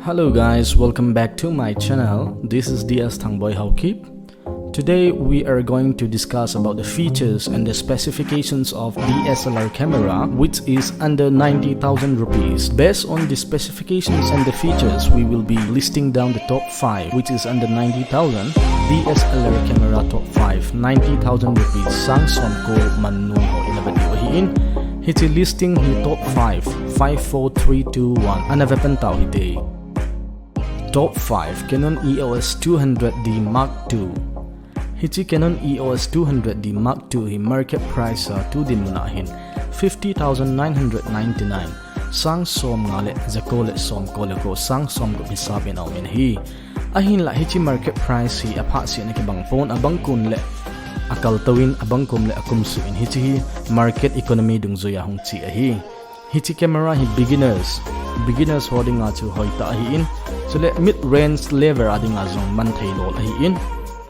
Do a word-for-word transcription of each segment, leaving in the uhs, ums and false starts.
Hello guys, welcome back to my channel. This is D S Thangboi Haokip. Today we are going to discuss about the features and the specifications of D S L R camera, which is under ninety thousand rupees. Based on the specifications and the features, we will be listing down the top five, which is under ninety thousand D S L R camera top five, ninety thousand rupees, sang som ko man nu ho ina va diu ahin. Hiche listing hi top five, five, four, three, two, one. Ana va pan tau hite. Top five, Canon E O S two hundred D Mark two. Hiche Canon E O S two hundred D Mark two hi market price a tu dinmun a hin fifty thousand nine hundred ninety-nine, sang som nga le jako le som ko le ko, sang som gup hisap in aum in ahi. Ahinla hiche market price hi aphah seh in akibang pon, abang kum le akal tou in, abang kum le akum suh in, hiche hi market economy dungjui a hung che ahi. Hiche camera hi beginners, beginners ho dinga chu hoitah ahin, chule mid range level a dinga jong man thei lol ahin.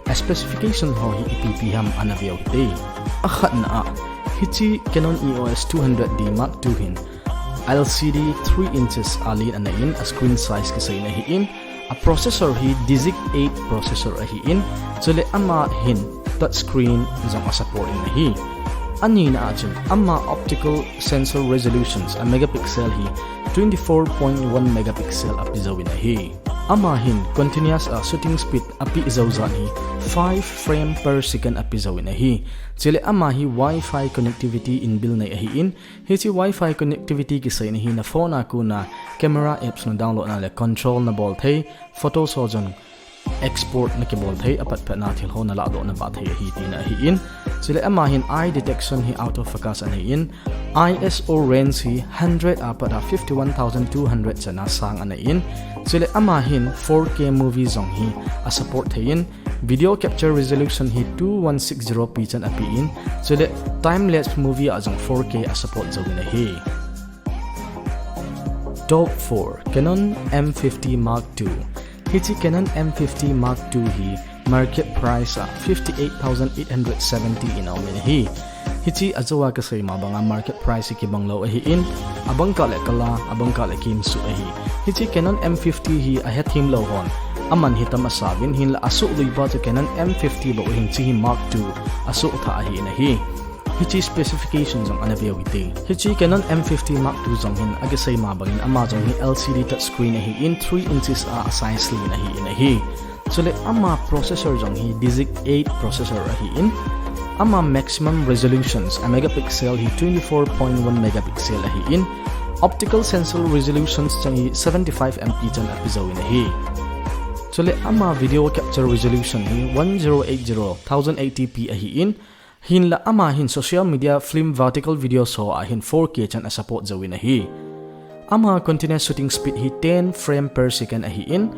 A specification ho hi ipi ipi ham ana veu hite. Akhatna a, hiche Canon E O S two hundred D Mark two hin L C D three inches a len ana in, a screen size kisei in ahin, a processor hi Digic eight processor ahin, chule ama hin touch screen jong a support in ahi. Anina a chun ama optical sensor resolutions, a megapixel hi twenty-four point one megapixel api jouvin ahi. Ama hin continuous a shutter speed api jou jat hi five frame per second api jouvin ahi. Chule ama hi Wi-Fi connectivity inbuilt nei ahin, hiche Wi-Fi connectivity kisei in ahi, na phone a kona camera apps na download na le control na bol thei, photos ho jong export na kibol thei, apatpatna thil ho na lahdoh na bah thei ahi tina ahin. Chule ama hin eye detection hi autofocus anei in, I S O range hi hundred a pat a fifty-one thousand two hundred chan a sang anei in. Chule ama hin four K movie jong hi a support thei in, video capture resolution hi two one six zero P chan api in, chule time lapse movie a jong four K a support jouvin ahi. Top four, Canon M fifty Mark two. Hiche Canon M fifty Mark two hi market price a fifty-eight thousand eight hundred seventy in aum in ahi. Hiche ajou a kasei ma banga market price hi kibang lou ahin, abang kah le kala, abang kah le kimsuh ahi. Hiche Canon M fifty hi ahethem lou hon aman hitam asa uvin, hinla asuh lui pa chu Canon M fifty bou ahin, hiche hi Mark two asuh thah ahin ahi. Hiche specification jong ana veu hite. Hiche Canon M fifty Mark two jong hin akisei ma bangin ama jong hi L C D touch screen ahin, three inches a size len ahin ahi. Chule ama processor jong hi Digic eight processor ahin, ama maximum resolutions, a megapixel hi twenty-four point one megapixel ahin, optical sensor resolutions jong hi seventy-five M P chan api jouvin ahi. Chule ama video capture resolution hi one zero eight zero, thousand eighty P ahin, hinla ama hin social media, film, vertical video ho a hin four K chan a support jouvin ahi. Ama continuous shutter speed hi ten frame per second ahin,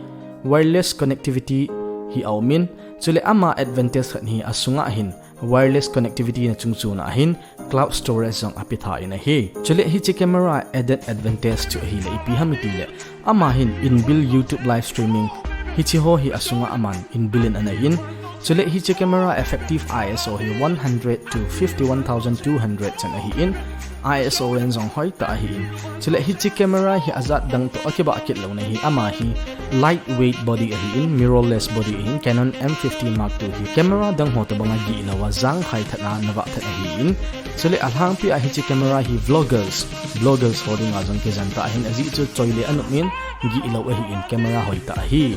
wireless connectivity hi aum in, chule ama advantage khat hi asunga hin wireless connectivity na chungchon a hin cloud storage jong api tha in ahi. Chule hiche camera added advantage chu ahile ipi ham itile, ama hin inbuilt YouTube live streaming, hiche ho hi asunga aman inbuilt in anei in. Chule hiche camera effective I S O hi one hundred to fifty-one thousand two hundred chan ahin, I S O range jong hoitah ahin. Chule hiche camera hi ajat dang toh akibah kit louna hi ama hi lightweight body ahin, mirrorless body ahin, Canon M fifty Mark two hi. Camera dang ho tobang a gih lou a jangkhai tah a na vah tah ahin. Chule alhangpi a hiche camera hi vloggers, bloggers ho dinga jong kijen tah ahin, ajeh chu choi le anop in gih lou ahin, camera hoitah ahi.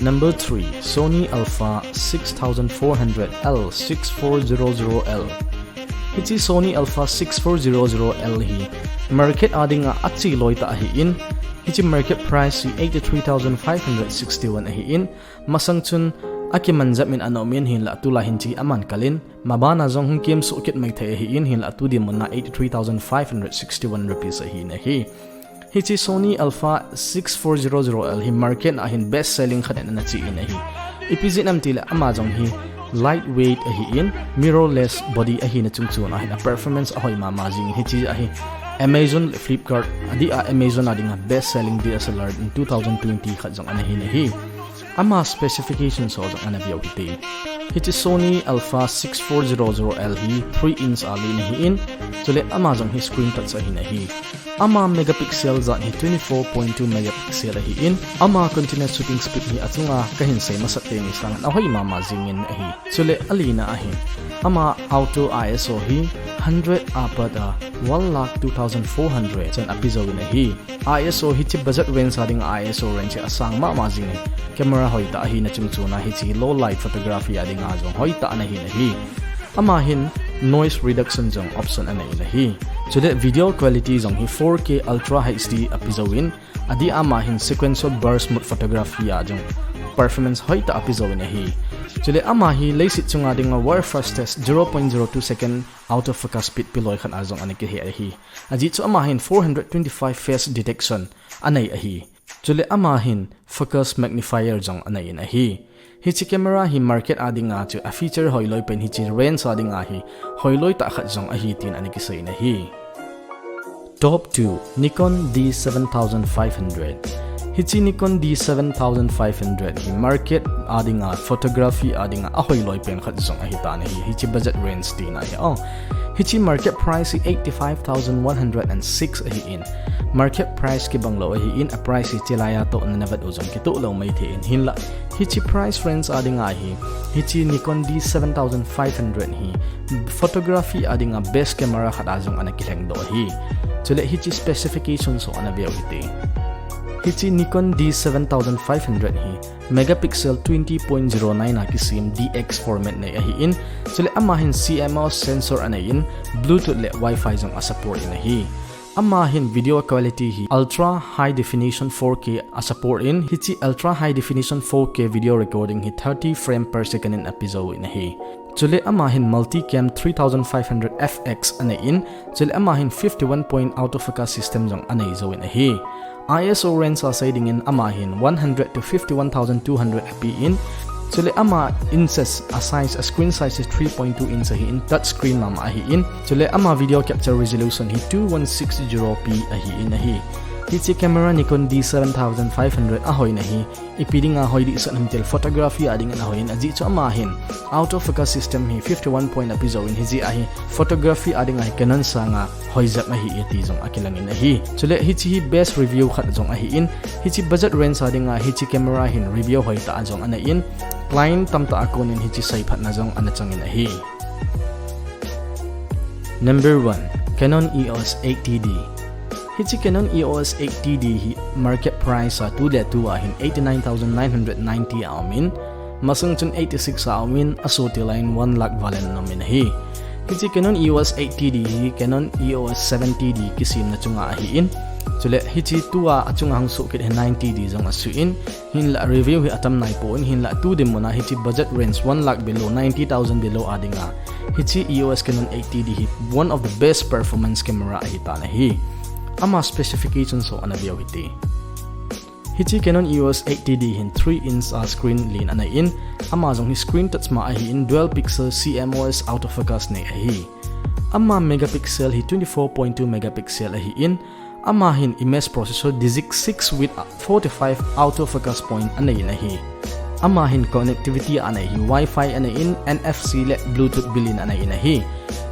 Number three, Sony Alpha six thousand four hundred L, six four zero zero L. Hiche Sony Alpha six four zero zero L hi market a dinga ache loi tah ahin, hiche market price hi eighty-three thousand five hundred sixty-one ahin, masang chun akiman jep in ana um in, hinla tulai hin hiche aman kal in, mabana jong hung kimsuh kit mai thei ahin, hinla tu dinmun a eighty-three thousand five hundred sixty-one rupees ahin ahi. Hiche Sony Alpha six four zero zero L hi market a hin best selling khat in ana che in ahi. Ipi jeh ham itile ama jong hi lightweight ahin, mirrorless body ahina chungchon a hin a performance ahoi mama jing in, hiche ahi Amazon le Flipkart, adeh a Amazon a dinga best selling D S L R in two thousand twenty khat jong ana hin ahi. Ama specifications ho jong ana veu hite. Hiche Sony Alpha six four zero zero L hi three inch a len ahin, chule ama jong hi screen touch ahin ahi. Ama megapixel jat hi twenty-four point two megapixel ahin, ama continuous shooting speed hi achunga kahin sei masat teni sangin ahoi mama jingin ahi. Chule alina ahin, ama auto I S O hi hundred apat a one lakh two thousand four hundred chan api jouvin ahi. I S O hiche budget range a dinga I S O range hi asang mama jingin, camera hoitah ahina chungchona hiche hi low light photography a dinga jong hoitah ana hin ahi. Ama hin noise reduction jong option anei in ahi. Chule video quality jong hi four K Ultra H D api jouvin, adeh a ama hin sequential burst mode photography a jong performance hoitah api jouvin ahi. Chule ama hi leiset chunga dinga world fastest zero point zero two second autofocus speed pi loi khat a jong ana kihe ahi. Ajeh chu ama hin four hundred twenty-five face detection anei ahi. Chule ama hin focus magnifier jong anei in ahi. Hiche camera hi market a dinga chu a feature hoiloi pen hiche range a dinga hi hoiloi tah khat jong ahi tin ana kisei in ahi. Top two, Nikon D seven thousand five hundred. Hiche Nikon D seven thousand five hundred hi market a dinga photography a dinga ahoiloi pen khat jong ahitan ahi, hiche budget range tina hi. Oh, hiche market price hi eighty-five thousand one hundred and six ahin, market price kibang lou ahin, a price hi chilai a toh nana vet u jong kitoh lou maithei in, hinlah hiche price range a dinga hi hiche Nikon D seven thousand five hundred hi photography a dinga best camera khat a jong ana kilhengdoh ahi. Chule hiche specification ho ana veu hite. Hiche Nikon D seven thousand five hundred hi megapixel twenty point zero nine a kisem D X format nei ahin, chule ama hin C M O S sensor anei in, Bluetooth le Wi-Fi jong a support in ahi. Ama hin video quality hi ultra high definition four K a support in, hiche ultra high definition four K video recording hi thirty frame per second in api jouvin ahi. Chule ama hin multicam three thousand five hundred F X anei in, chule ama hin fifty-one point autofocus system jong anei jouvin ahi. I S O range a sei dingin ama hin one hundred to fifty-one thousand two hundred api in, chule ama inches a size, a screen size hi three point two inch ahin, touch screen mama ahin, chule ama video capture resolution hi two one six zero P ahin ahi. Hiche camera Nikon D seven thousand five hundred ahoina hi ipi dinga hoi dehset ham itileh photography a dingin ahoi in, ajeh chu ama hin autofocus system hi fifty-one point api jouvin, hijeh a hi photography a dinga hi Canon sanga hoijep ahi e ti jong akilang in ahi. Chule hiche hi best review khat jong ahin, hiche budget range a dinga hiche camera hin review hoitah a jong anei in, client tamtah a konin hiche seiphatna jong ana chang in ahi. Number one, Canon E O S eight T D. Hiche Canon E O S eight T D hi market price a tuletua hin eighty-nine thousand nine hundred ninety a um in, masang chun eighty-six a um in, asotilai in one lakh val in ana um in ahi. Hiche Canon E O S eight T D hi Canon E O S seven T D kisemna chunga ahin, chule hiche tua achunga hung soh kit hi nine T D jong asuh in, hinlah review hi atam naipon, hinlah tu dinmun a hiche budget range one lakh below, ninety thousand below a dinga hiche E O S Canon eight T D hi one of the best performance camera ahitan ahi. Ama specification ho ana veu hite. Hiche Canon E O S eight T D hin three inch a screen len anei in, ama jong hi screen touch ma ahin, dual pixel C M O S autofocus nei ahi. Ama megapixel hi twenty-four point two megapixel ahin, ama hin image processor Digic six with forty-five autofocus point anei in ahi. Ama hin connectivity anei hi Wi-Fi anei in, N F C le Bluetooth built-in anei in ahi.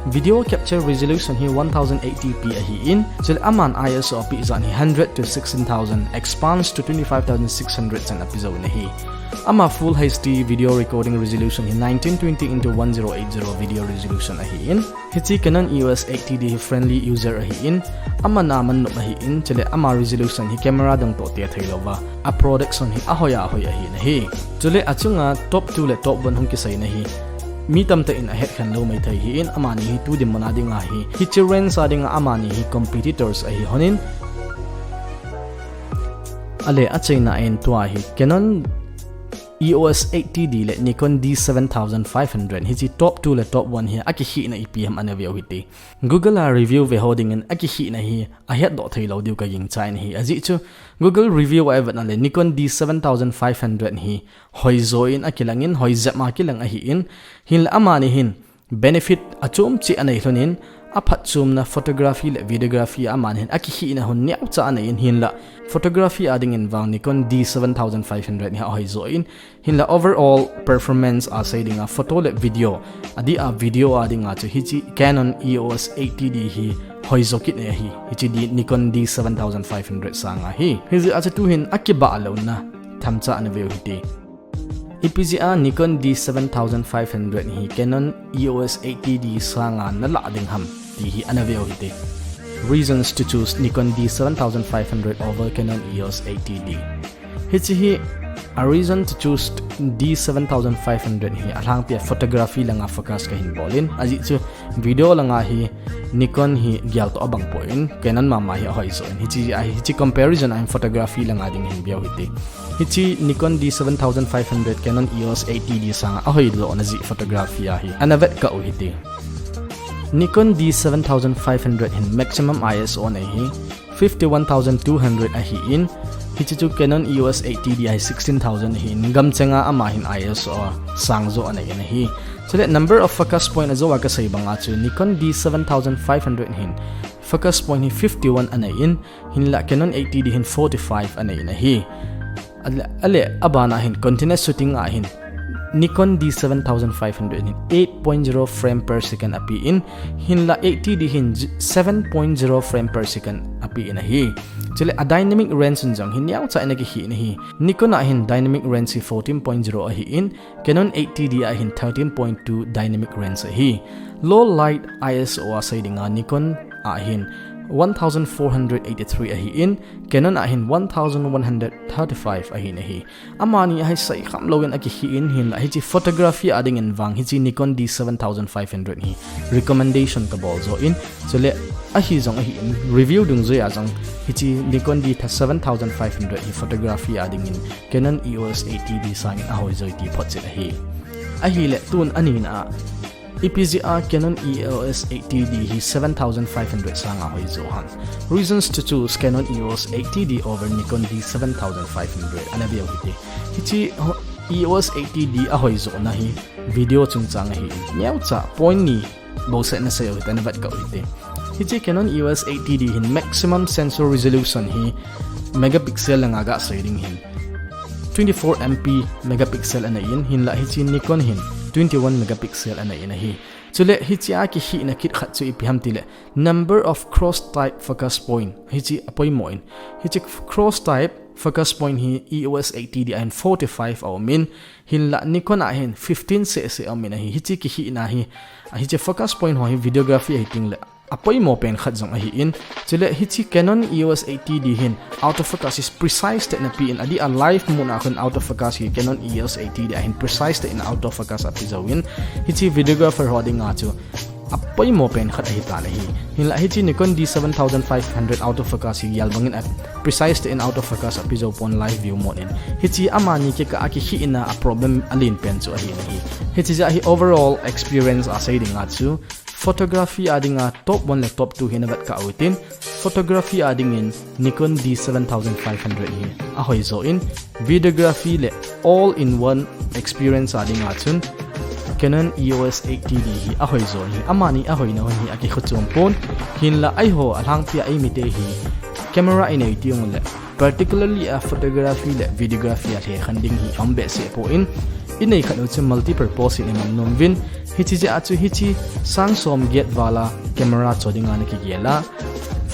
Video capture resolution hi one thousand eighty P ahin, chule aman I S O api jat hi hundred to sixteen thousand, expands to twenty-five thousand six hundred chan api jouvin ahi. Ama full H D video recording resolution hi nineteen twenty into one zero eight zero video resolution ahin, hiche Canon E O S eight T D hi friendly user ahin, aman a man nop ahin, chule ama resolution hi camera dang toh te thei louva, a production hi ahoi ahoi ahin ahi. Chule achunga top two le top one hung kiseina hi mi tamtah in ahet khen lou maithei ahin, amani hi tu dinmun a dinga hi, hiche range a dinga amani hi competitors ahi honin, ale achaina in tua hi Canon E O S eight T D le Nikon D seven thousand five hundred hiche top two le top one hi akikhehna ipi ham ana veu hite. Google a review ve ho dingin akikhehna hi ahetdoh thei lou diu kagingchan ahi. Ajeh chu Google review a ivet na le Nikon D seven thousand five hundred hi hoijo in akilang in, hoijep ma kilang ahin, hinlah amani hin benefit achom cheh anei lhonin, aphatchomna photography le videography a aman hin akihina hun neocha anei in hinla photography a dingin vang Nikon D seven thousand five hundred hi ahoijo in, hinla overall performance a sei dinga photo le video, adeh a video a dinga chu hiche Canon E O S eighty D hi hoijo kit ahi. Hiche D Nikon D seven thousand five hundred sanga hi. Hijeh a chu tuhin akibah louna themcha ana veu hite. Ipi jeh a Nikon D seven thousand five hundred hi Canon E O S eighty D sanga nalah ding ham ti hi ana veu hite. Reasons to choose Nikon D seven thousand five hundred over Canon E O S eighty D. Hiche hi a reason to choose D seven thousand five hundred hi alhangpia photography langa focus kahin bol in, ajeh chu video langa hi Nikon hi geltoh abang poi in, Canon mama hi ahoijo in. Hiche a hi, hiche comparison a hin photography langa ding hin veu hite. Hiche Nikon D seven thousand five hundred Canon E O S eighty D sanga ahoijo na jeh photography a hi ana vetkah u hite. Nikon D seven thousand five hundred hin maximum I S O anei hi fifty-one thousand two hundred ahin, hiche chu Canon E O S eighty D a hi sixteen thousand ahin, gamchenga ama hin I S O a sangjo anei in ahi. Chule number of focus point a jou a kasei banga chu Nikon D seven thousand five hundred hin focus point hi fifty-one anei in, hinla Canon eighty D hin forty-five anei in ahi. Ale, ale, abana hin continuous shooting a hin Nikon D seven thousand five hundred hin eight point zero frame per second ape in, hinla eighty D hin seven point zero frame per second ape in ahi. Chule a dynamic range in jong hin neocha in akihina ahi. Nikon a hin dynamic range hi fourteen point zero ahin, Canon eighty D a hin thirteen point two dynamic range ahi. Low light I S O a sei dinga Nikon a hin one thousand four hundred eighty-three ahin, Canon a hin one thousand one hundred thirty-five ahin ahi. Amani a hi seikham louvin akihina in hinla hiche photography a dingin vang hiche Nikon D seven thousand five hundred hi recommendation kabol jo in, chule ahi jong ahin review dungjuia jong hiche Nikon D seven thousand five hundred hi photography a dingin Canon E O S eighty D sangin ahoijo ti photchet ahi. Ahile tun anina a, ipi jeh a Canon E O S eighty D hi seven thousand five hundred sanga hoijo ham. Reasons to choose Canon E O S eighty D over Nikon D seven thousand five hundred ana veu hite. Hiche ho-, E O S eighty D ahoijona hi video chungchang ahin, neocha point ni bouseh nasei u hite, ana vetkah u hite. Hiche Canon E O S eighty D hin maximum sensor resolution hi megapixel langa gasei ding hin twenty-four M P megapixel anei in, hinla hiche Nikon hin twenty-one megapixel anei in ahi. Chule hiche a kihina kit khat chu ipi ham tile number of cross type focus point, hiche apoimo in. Hiche cross type focus point hi E O S eighty D a hin forty-five aumin, hinla Nikon a hin fifteen seh seh aumin ahi. Hiche kihina hi, hiche focus point ho hi videography ahi tengle apoimo pen khat jong ahin. Chule hiche Canon E O S eighty D hin autofocus is precise tah in ape in, adeh a live mode a hin autofocus hi Canon E O S eighty D a hin precise tah in autofocus ape jouvin, hiche videographer ho dinga chu apoimo pen khat ahitan ahi. Hinla hiche Nikon D seven thousand five hundred autofocus hi gel bangin a precise tah in autofocus ape jou pon live view mode in. Hiche amani kikah a kihina a problem alen pen chu ahin ahi. Hiche jeh a hi overall experience a sei dinga chu photography a dinga top one le top two hi ana vetkah u hitin, photography a dingin Nikon D seven thousand five hundred hi ahoijo in, videography le all in one experience a dinga chun Canon E O S eighty D hi ahoijo in, amani ahoina hun hi akikhochom pon, hinla eiho alhangpia eimite hi camera inei teng ule particularly a photography le videography a lhekhen ding hi aum behseh pon, inei khat u chu multi purpose in iman nom uvin, hiche jeh a chu hiche sang som get val a camera cho dinga nakigel a,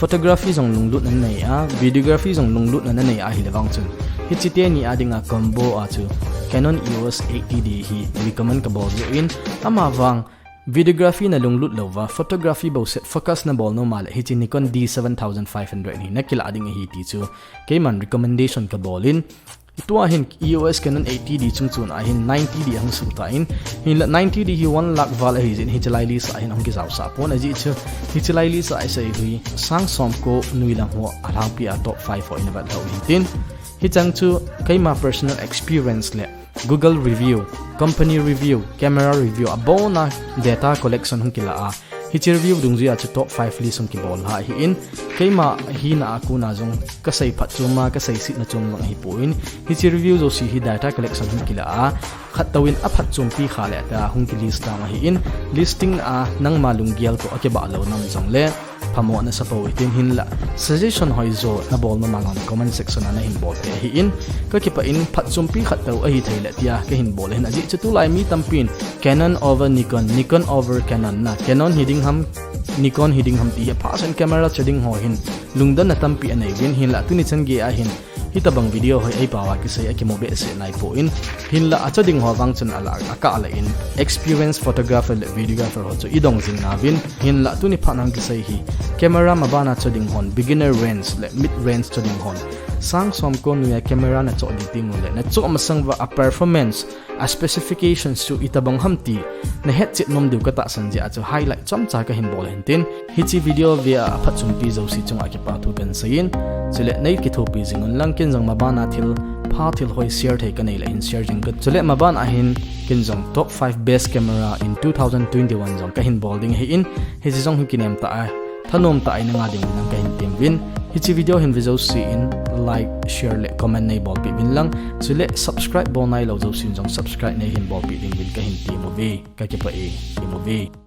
photography jong lunglutna nanei a, videography jong lunglutna nanei ahile vang chun, hiche teni a dinga combo a chu Canon E O S eighty D hi recommend kabol jouvin, amavang videography nalunglut louva photography bouseh focus nabol nom a le hiche Nikon D seven thousand five hundred hi nakilah ding ahi ti chu keiman recommendation kabol in, tua hin E O S Canon eighty D chungchon a hin ninety D ahung suh tan, hinla ninety D hi one lakh val ahi jeh in hiche laili sa hin ahung kijaosah pon, ajeh chu hiche laili sa isei hi sang som ko nui lang ho alhangpia top five ho in ana vetlou u hitin, hichang chu keima personal experience le Google review, company review, camera review, abona data collection hung kila a, Hiche review dungjuiya chu top five list hung kibol ahin, keima hina a kona jong kasei phatchoma, kasei setna chom jong ahipon, hiche review jouse hi data collection hung kila a, khat touvin aphatchompi kha le tia hung ki list tang ahin, listing a nangma lunggel toh akibah lou nam jongle phamo nasa pou hitin, hinla suggestion hoijo nabol nom a jong comment section a nahin bol thei ahin, kakipah in phatchompi khat tou ahi thei le tia kahin bol ahin, ajeh chu tulai mi tampin Canon over Nikon, Nikon over Canon na, Canon hiding ham, Nikon hiding ham ti hi aphasen camera cho ding ho hin lungdonna tampi anei uvin, hinla tuni chan geiya hin hitobang video hoi eipao a kisei akimu behseh naipon, hinla acho ding ho vang chun ala akah le in, experienced photographer le videographer ho chu idong jing nauvin, hinla tuni phat a kisei hi camera mabana cho ding hon beginner range le mid range cho ding hon sang som kon noiya camera nacho ding teng ule nacho masang uva a performance, a specifications chu itobang ham ti nahetchet nom diu katahsan jeh a chu highlight chomcha kahin bol ahin tin, hiche video vea aphatchompi jouse chunga kipathu kahin seiyin, chule nei kithopi jing un lang, ken jong mabana thilpha thilhoi share thei kanei le hin share jing ka, chule maban a hin ken jong top five best camera in two thousand twenty-one jong kahin bol ding ahin, hiche jong hi kinem tah a thanom tah a ina nga ding in lang kahin tem uvin, hiche video hin ve jousen like, share le comment neibolpeh uvin lang, chule subscribe bol nailou jousen jong subscribe neihin bolpeh ding uvin kahin tem uve, kakipah e, tem uve.